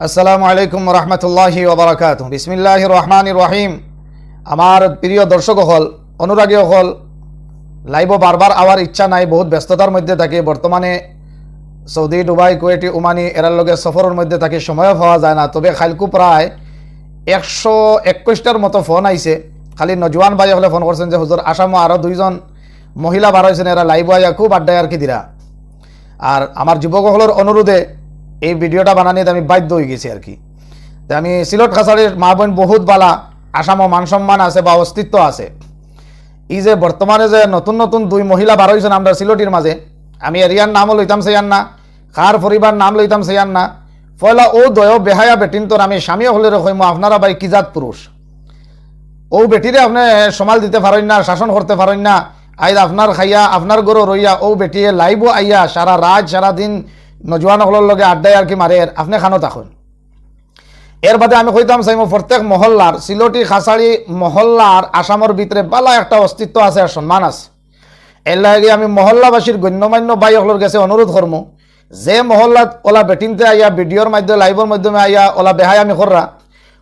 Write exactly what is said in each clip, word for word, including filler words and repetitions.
আসসালামু আলাইকুম রহমতুল্লাহি ওবরাকাত। বিসমিল্লাহির রহমানির রহিম। আমার প্রিয় দর্শক অকল, অনুরাগী অকল, লাইভও বারবার আওয়ার ইচ্ছা নাই, বহুত ব্যস্ততার মধ্যে থাকি। বর্তমানে সৌদি, দুবাই, কুয়েটি, ওমানি এরার লগে সফরর মধ্যে থাকি, সময় পাওয়া যায় না। তবে কাইলকু প্রায় একশো একুশটার মতো ফোন আইছে। খালি নজওয়ান ভাই অকলে ফোন করছেন যে, "হুজুর, আসামও আরও দুইজন মহিলা বার হইছেন, এরা লাইভও আইয়া খুব আড্ডায় আর কি দিরা।" আর আমার যুবক অকলর অনুরোধে এই ভিডিওটা বানানিত আমি বাধ্য হয়ে গেছি আর কি। তে আমি সিলেট কাছাড়ির মা বোন বহুত বালা, আসামও মান সম্মান আছে বা অস্তিত্ব আছে। এই যে বর্তমানে যে নতুন নতুন দুই মহিলা বার হইছেন আমরা সিলেটির মাঝে, আমি এরিয়ার নামও লইতাম চাইয়ার না, কার পরিবার নাম লইতাম চাইয়ার না। পয়লা ও দয় বেহায়া বেটিন্তর আমি স্বামী অকলরে কইমু, আপনারা ভাই কি জাত পুরুষ? ও বেটিরে আপনে সামাল দিতে পারইন না, শাসন করতে পারইন না। আইজ আপনার খাইয়া, আপনার ঘরো রইয়া, ও বেটিয়ে লাইভও আইয়া সারা রাত, সারা দিন নজওয়ান অকলর লগে আড্ডায় আর কি মারের, আপনে খানো থাকইন। এর বাদে আমি কইতাম চাইমু, প্রত্যেক মহল্লার, সিলেটি কাছাড়ি মহল্লার আসামর ভিতরে বালা একটা অস্তিত্ব আছে আর সম্মান আছে। এর লাগি আমি মহল্লাবাসীর গণ্যমান্য ভাই অকলর গেছে অনুরোধ করমু, যে মহল্লাত ওলা বেটিন্তে আইয়া ভিডিওর মাধ্যমে, লাইভর মাধ্যমে আইয়া ওলা বেহায়ামি কররা,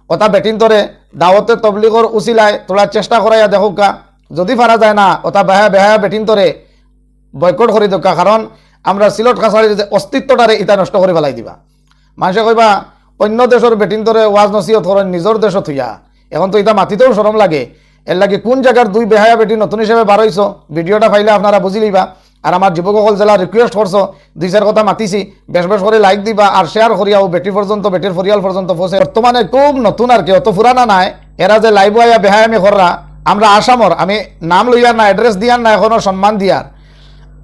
ওতা বেটিন্তরে দাওয়াতে তবলিগর উসিলায় থোড়া চেষ্টা করাইয়া দেখউক্কা, যদি পারা যায় না, ওতা বেহায়া, বেহায়া বেটিন্তরে বয়কট করি দেউক্কা, কারণ আমরা সিলেট কাছাড়ির যে অস্তিত্বটারে ইতা নষ্ট করি ফালাই দিবা। মানষে কইবা, "অন্য দেশর বেটিন্তরে ওয়াজ নসিহত করইন, নিজর দেশো থুইয়া।" এখন তো ইতা মাতিতেও শরম লাগে। এর লাগি কোন জাগার দুই বেহায়া বেটি নতুন হিসাবে বার হইছো, ভিডিওটা পাইলে আপনারা বুঝি লইবা। আর আমার যুবক অকল যেলা রিকোয়েস্ট করছো, দুই চার কথা মাতিছি, বেশ বেশ করি লাইক দিবা আর শেয়ার করিয়া ও বেটি পর্যন্ত, বেটির পরিয়াল পর্যন্ত পৌঁছে। বর্তমানে খুব নতুন আর কি, অত পুরানা নাই। এরা যে লাইভও আইয়া বেহায়ামি কররা, আমরা আসামর, আমি নাম লইয়ার না, অ্যাড্রেস দিয়ার না, এখনো সম্মান দিয়ার।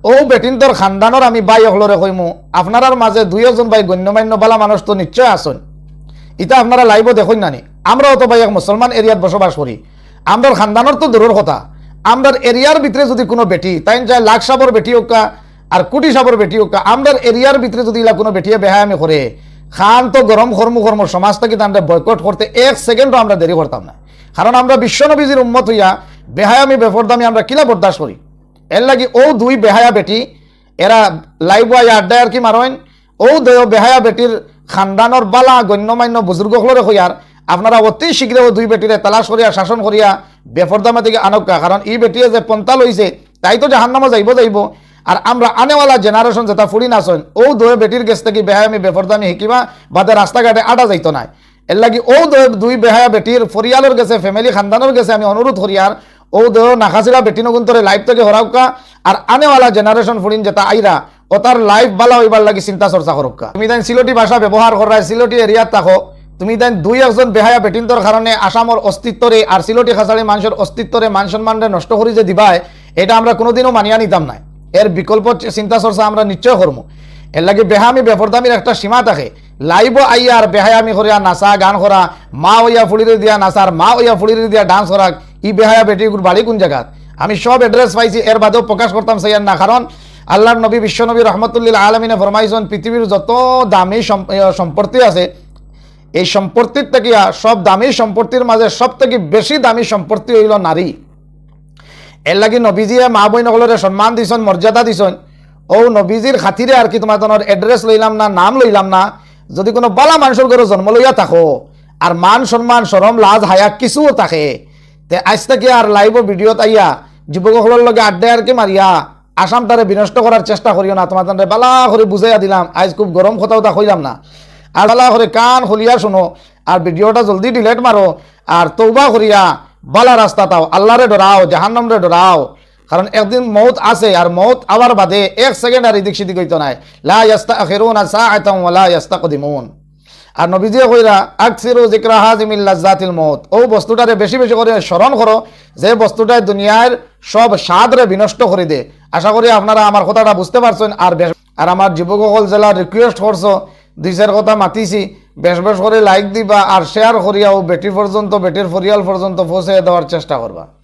ও বেটিন্তর খানদানর আমি ভাই অকলরে কইমু, আপনারার মাঝে দুই একজন ভাই গণ্যমান্য বালা মানুষ তো নিশ্চয় আছইন, ইতা আপনারা লাইভও দেখইন নানি। আমরাও তো ভাই এক মুসলমান এরিয়াত বসবাস করি, আমরার খানদানর তো দূরর কথা, আমরার এরিয়ার ভিতরে যদি কোনো বেটি, তাইন চায় লাখ সাবর বেটি হউক্কা আর কোটি সাবর বেটি হউক্কা, আমরার এরিয়ার ভিতরে যদি ইলা কোনো বেটিয়ে বেহায়ামি করে, খান তো গরম করমু করমু, সমাজ থাকি তানরে বয়কট করতে এক সেকেন্ডও আমরা দেরি করতাম না। কারণ আমরা বিশ্বনবীজির উম্মত হইয়া বেহায়ামি বেপরদামি আমরা কিলা বরদাস্ত করি? এর লাগি ও দুই বেহায়া বেটি এরা লাইভও আইয়া আড্ডায় আর কি মারইন। ও দয় বেহায়া বেটির খানদানর বালা গণ্যমান্য বুজুর্গ অকলরে কইয়ার, আপনারা অতি শীঘ্রে ও দুই বেটিরে তালাশ করিয়া শাসন করিয়া বেপরদামা থেকে আনউক্কা। কারণ ই বেটিয়ে যে পন্থা লইছে, তাই তো জাহান্নামে যাইবো যাইবো। আর আমরা আনেওয়ালা জেনারেশন যেটা ফুড়ি নাচইন, ও দয় বেটির গেছ থাকি বেহায়ামি বেপরদামি হিকিবা, বাদে রাস্তাঘাটে আড্ডা যাইতো নায়। এর লাগি ও দয় দুই বেহায়া বেটির পরিয়ালর গেছে, ফ্যামিলি খানদানর গেছে আমি অনুরোধ করিয়ার, ও দয় নাখাছিলা বেটি নগুন্তরে লাইভ থাকি হরাউক্কা। আর আনেওয়ালা জেনারেশন ফুড়িন যেটা আইরা, ও তার লাইফ বালা হইবার লাগি চিন্তা চর্চা করউক্কা। তুমি তাইন সিলেটি ভাষা ব্যবহার কররায়, সিলেটি এরিয়াত থাকো, তুমি তাইন দুই একজন বেহায়া বেটিন্তর কারণে আসামর অস্তিত্বরে আর সিলেটি কাছাড়ি মানষর অস্তিত্বরে, মান সম্মানরে নষ্ট করি যে দিবায়, এটা আমরা কোনোদিনও মানিয়া নিতাম নায়। এর বিকল্প চে-, চিন্তা চর্চা আমরা নিশ্চয় করমু। এর লাগি বেহায়ামি বেপরদামির একটা সীমা থাকে। লাইভও আইয়া আর বেহায়ামি করিয়া নাচা, গান করা, মা অইয়া ফুড়িরে দিয়া নাচার, মা অইয়া ফুড়িরে দিয়া ডান্স করা, ই বেহায়া বেটিগুর বাড়ি কোন জাগাত? আমি সব অ্যাড্রেস পাইছি, এর বাদেও প্রকাশ করতাম চাইয়ার না, কারণ আল্লাহর নবী, বিশ্বনবী রহমতুল্লিল আলমিনে ফরমাইছইন, পৃথিবীর যত দামি সম-, এ, সম্পত্তি আছে, এই সম্পত্তির থাকিয়া সব দামি সম্পত্তির মাঝে সব থাকি বেশি দামি সম্পত্তি হইল নারী। এর লাগি নবীজিয়ে মা বইন অকলরে সম্মান দিছইন, মর্যাদা দিছইন। ও নবীজির খাতিরে আর কি তোমার তানর অ্যাড্রেস লইলাম না, নাম লইলাম না। যদি কোনো বালা মানষর ঘরো জন্ম লইয়া থাকো, আর মান সম্মান, শরম, লাজ, হায়া কিছুও থাকে, তে আইজ থাকি আর লাইভও ভিডিওত আইয়া যুবক অকলর লগে আড্ডায় আর কি মারিয়া আসামটারে বিনষ্ট করার চেষ্টা করিও না। তোমার তানরে বালা করি বুঝাইয়া দিলাম, আইজ খুব গরম কথা উতা কইলাম না। আর বালা করি কান খুলিয়া শুনো, আর ভিডিওটা জলদি ডিলিট মারো, আর তৌবা করিয়া বালা রাস্তাত আও, আল্লাহরে ডরাও, জাহান্নামরে ডরাও। কারণ একদিন মউত আছে, আর মউত আওয়ার বাদে এক সেকেন্ড আর ইদিক সিদিক হইতো নায়। লা ইয়াস্তাখিরুনা সাআতান ওয়া লা ইয়াস্তাকদিমুন। আর নবীজিয়ে কইরা, "আকসিরু যিকরা হাযিমিল লাজ্জাতিল মউত।" ও বস্তুটারে বেশি বেশি করি স্মরণ করো, যে বস্তুটায় দুনিয়ার সব স্বাদরে বিনষ্ট করি দে। আশা করি আপনারা আমার কথাটা বুঝতে পারছইন। আর বেশ, আর আমার যুবক অকল যেলা রিকোয়েস্ট করছো, দুই চার কথা মাতিছি, বেশ বেশ করি লাইক দিবা আর শেয়ার করিয়া ও বেটি পর্যন্ত, বেটির পরিয়াল পর্যন্ত পৌঁছে দেওয়ার চেষ্টা করবা।